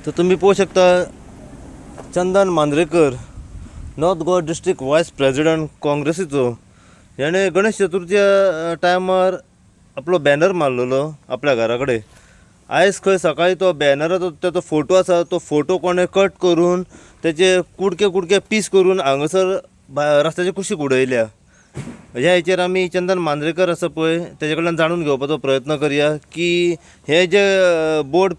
तर तुमी पळोवंक शकता, Chandan Mandrekar, north Goa district vice president काँग्रेसीचो, हेणे गणेश चतुर्थीच्या टायमार आपलो बॅनर मारलेलो आपल्या घरा कडेन. आयज खंय सकाळी तो बॅनराचो तेचो फोटो आसा, तो फोटो कोणे कट करून तेचे कुडके कुडके पीस करून हांगासर रस्त्याच्या कुशीक उडयल्या. ह्या हेचेर आमी चंदन मांद्रेकर आसा पळय, तेजे कडल्यान जाणून घेवपाचो प्रयत्न करया की हे जे बोर्ड,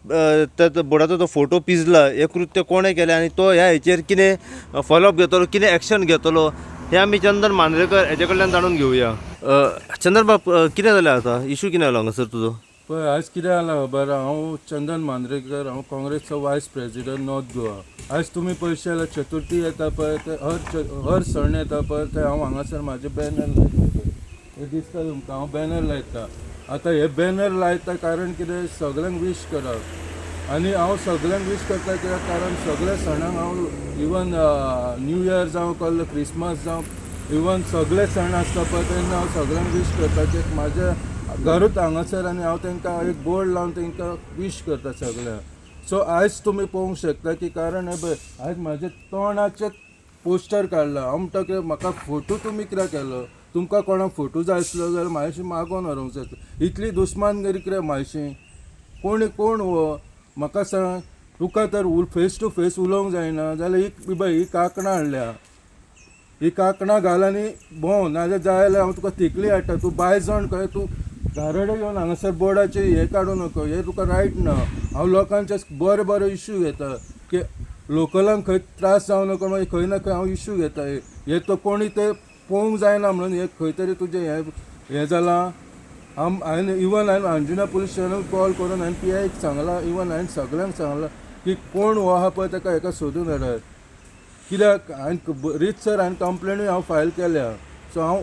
त्या बोर्डाचो तो फोटो पिजला, हें कृत्य कोणें केलें आनी तो ह्या हेचेर कितें फॉलोअप घेतलो, कितें एक्शन घेतलो, हें आमी चंदन मांद्रेकर हेजे कडल्यान जाणून घेवया. चंदन बाब, कितें जालें आतां? इशू कितें जालो हांगासर तुजो? पळय, आयज कितें जालां खबर? हांव चंदन मांद्रेकर, हांव काँग्रेसचो वायस प्रेसिडेंट नॉर्थ गोवा. आयज तुमी पळयशे जाल्यार चतुर्थी येता पळय, ते हर सण येता पळय, ते हांव हांगासर म्हाजे बॅनर लायता पळय. हे दिसता तुमकां, हांव बॅनर लायता. आतां हे बॅनर लायता कारण कितें, सगल्यांक वीश करप. आनी हांव सगल्यांक वीश करता कित्याक, कारण सगळ्या सणांक हांव, इवन न्यू इयर जावं, कसलो क्रिसमस जावं, इवन सगळे सण आसता पळय, तेन्ना हांव सगळ्यांक वीश करता की म्हाज्या घरूच हांगासर आनी हांव तांकां एक बोर्ड लावन तांकां वीश करता सगळ्यांक. सो आयज तुमी पळोवंक शकता की कारण हे पळय, आयज म्हाजे तोंडाचें पोस्टर काडलां. हांव म्हणटा की म्हाका फोटो तुमी कित्याक केलो? तुमकां कोणाक फोटो जाय आसलो जाल्यार म्हाज्याशी मागोन व्हरूंक जाय आसलो. इतली दुस्मानगिरी कित्याक म्हायशी? कोण कोण हो, म्हाका सांग. तुका तर फेस टू फेस उलोवंक जायना जाल्यार ही पळय, ही कांकणां हाडल्या. ही कांकणां घाल आनी भोंव, नाजाल्यार जाय जाल्यार हांव तुका तेकली हाडटा. तूं बायजण खंय, तूं घारडे येवन हांगासर बोर्डाचेर हें काडूं नाका. हें तुका रायट ना. हांव लोकांचे बरे बरे इश्यू घेता की लोकलांक खंय त्रास जावं नाका, मागीर खंय ना खंय हांव इश्यू घेता. हे तो कोणी ते पळोवंक जायना म्हणून हे खंय तरी तुजें हें हें जालां. हांव हांवें इवन हांवें अंजुना पुलीस स्टेशनाक कॉल करून हांवें पी आयक सांगलां, इवन हांवें सगल्यांक सांगलां की कोण हो आहा पळय, ताका हेका सोदून हाडात. कित्याक हांवें रितसर हांवें कंप्लेनूय हांव फायल केल्या. सो हांव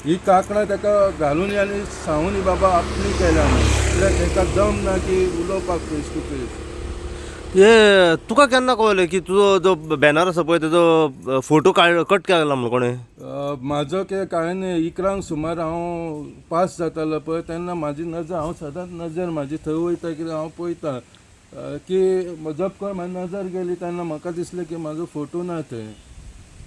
ही कांकणां ताका घालून आनी सांगून बाबा आपली केल्या म्हणून, कित्याक ताका दम ना की उलोवपाक फेस टू फेस. हे तुका केन्ना कळलें की तुजो जो बॅनर आसा पळय, तेजो फोटो काड कट केला म्हणून कोणें? म्हाजो के कांय न्ही, 11ंक सुमार हांव पास जातालो पळय, तेन्ना म्हाजी नजर, हांव सदांच नजर म्हाजी थंय वयता, कित्याक हांव पळयता की जप कर. म्हाजी नजर गेली तेन्ना म्हाका दिसलें की म्हाजो फोटो ना थंय.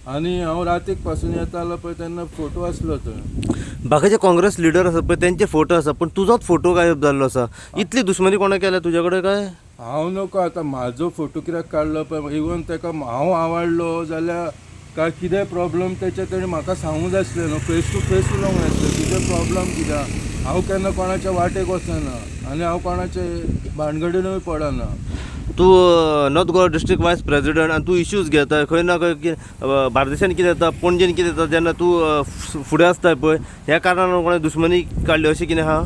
आनी हांव रातीक पासून येतालो पळय, तेन्ना फोटो आसलो थंय. बाकीचे काँग्रेस लिडर आसा पळय, तेंचे फोटो आसा, पूण तुजोच फोटो गायब जाल्लो आसा. इतली दुश्मनी कोणें केल्या तुजे कडेन काय? हांव नको, आतां म्हाजो फोटो कित्याक काडलो पळय, इवन ताका हांव आवडलो जाल्यार काय कितें प्रॉब्लम तेचे, तेणें म्हाका सांगूंक जाय आसलें न्हू. फेस टू फेस उलोवंक जाय आसलें, तुजें प्रॉब्लम कितें. हांव केन्ना कोणाच्या वाटेक वचना आनी हांव कोणाचे भानगडीनूय पडना. तूं North Goa district vice president आनी तूं इश्यूज घेता खंय ना खंय. बार्देशान कितें जाता, पणजेन कितें जाता, जेन्ना तूं फुडें आसता पळय, ह्या कारणान कोणें दुश्मनी काडली अशें कितें आहा?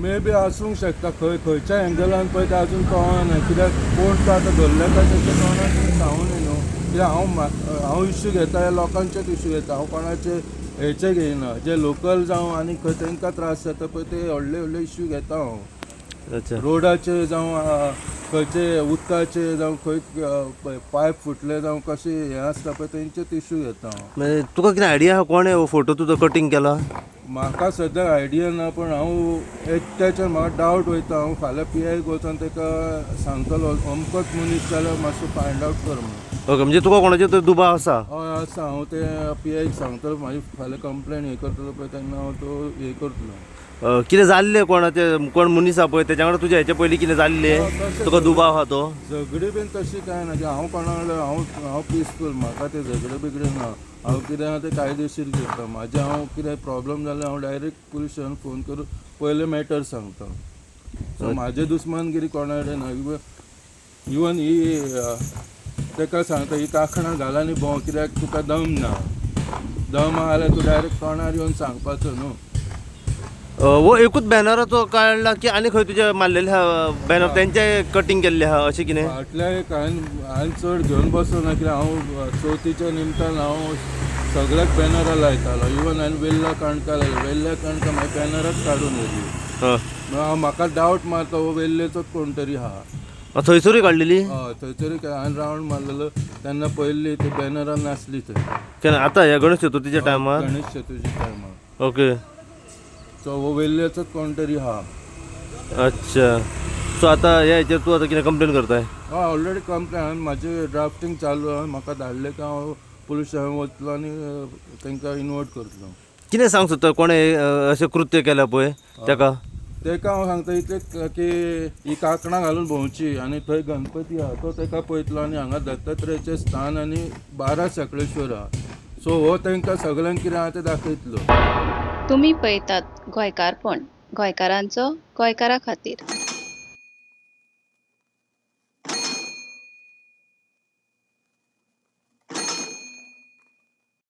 मे बी आसूंक शकता. खंय खंयच्या एंगलान पळय, तें अजून कळना, कित्याक कोण तो आतां धरले काय तेच्या तोंडान सांगून न्हू. कित्याक हांव इश्यू घेता, ह्या लोकांचेच इश्यू घेता. हांव कोणाचे हेचे घेयना. जे लोकल जावं आनी खंय तांकां त्रास जाता पळय, ते व्हडले व्हडले इश्यू घेता हांव. रोडाचे जावं, खंयचे उदकाचे जावं, खंय पायप फुटले जावं, कशें हें आसता पळय, तेंचेच इश्यू घेता हांव. म्हणजे तुका कितें आयडिया आहा, कोणें हो फोटो तुजो कटींग केला? म्हाका सद्याक आयडिया ना, पण हांव एकट्याचेर म्हाका डावट वयता. हांव फाल्यां पी आयक वचोन ताका सांगतलो, अमकोच मनीस जाल्यार मातसो फायंड आवट कर म्हणून. ओके, म्हणजे तुका कोणाचेर तरी दुबाव आसा? हय, आसा. हांव ते पी आयक सांगतलो, मागीर फाल्यां कंप्लेन हें करतलो पळय, तेन्ना हांव तो हें करतलो. कितें जाल्लें कोणाचे, कोण मनीस आहा पळय, तेच्या वांगडा तुज्या हेच्या पयलीं कितें जाल्लें? तशें तुका दुबाव आहा तो? झगडी बीन तशी कांय ना की हांव कोणा वांगडा, हांव पिसफूल. म्हाका ते झगडे बिगडे ना. हांव कितें आहा तें कायदेशीर घेता. म्हाजें हांव कितें प्रॉब्लम जाल्यार हांव डायरेक्ट पुलीस स्टेशन फोन करून पयलें मॅटर सांगता. सो म्हाजें दुस्मानगिरी कोणा कडेन ना. इवन ही ताका सांगता, ही कांकणां घाल आनी भोंव, कित्याक तुका दम ना. दम आहा जाल्यार तूं डायरेक्ट तोंडार येवन सांगपाचो न्हू. हो एकूच बॅनराचो काडला की आनी खंय तुजे मारलेले आहा बॅनर, तेंचे कटींग केल्ले आहा, अशें कितें? फाटल्या एक हांवें चड घेवन बसना, कित्याक हांव चवथीच्या निमतान हांव सगळ्याक बॅनरां लायतालो. इवन हांवें वेल्ला काणका लायलो, वेल्ल्या काणका मागीर बॅनराच काडून व्हेली. हांव म्हाका डावट मारता, हो वेल्लेचोच कोण तरी आहा. थंयसरूय काडलेली? हय, थंयसरूय हांवें रावंड मारलेलो तेन्ना पळयल्ली, ती बॅनरां नासली थंय. केन्ना आतां, ह्या गणेश चतुर्थीच्या टायमार? गणेश चतुर्थी टायमार. सो हो वेल्ल्याचोच कोण तरी आहा. अच्छा. सो आतां ह्या हेचेर तूं आतां कितें कंप्लेन करताय? हय, ऑलरेडी कंप्लेन हांवें म्हाजें ड्राफ्टींग चालू आहा. म्हाका धाडलें काय हांव पुलीस स्टेशन वतलो आनी तांकां इनवोट करतलो. कितें सांग सोदता, कोणें अशें कृत्य केलां पळय ताका? ताका हांव सांगता इतलें की ही कांकणां घालून भोंवची आनी थंय गणपती आहा तो ताका पळयतलो आनी हांगा दत्तात्रेयाचें स्थान आनी 12 सकळेश्वर आहा. सो हो तांकां सगल्यांक कितें आहा तें दाखयतलो. तुमी पळयतात गोंयकारपण, गोंयकारांचो गोंयकारा खातीर.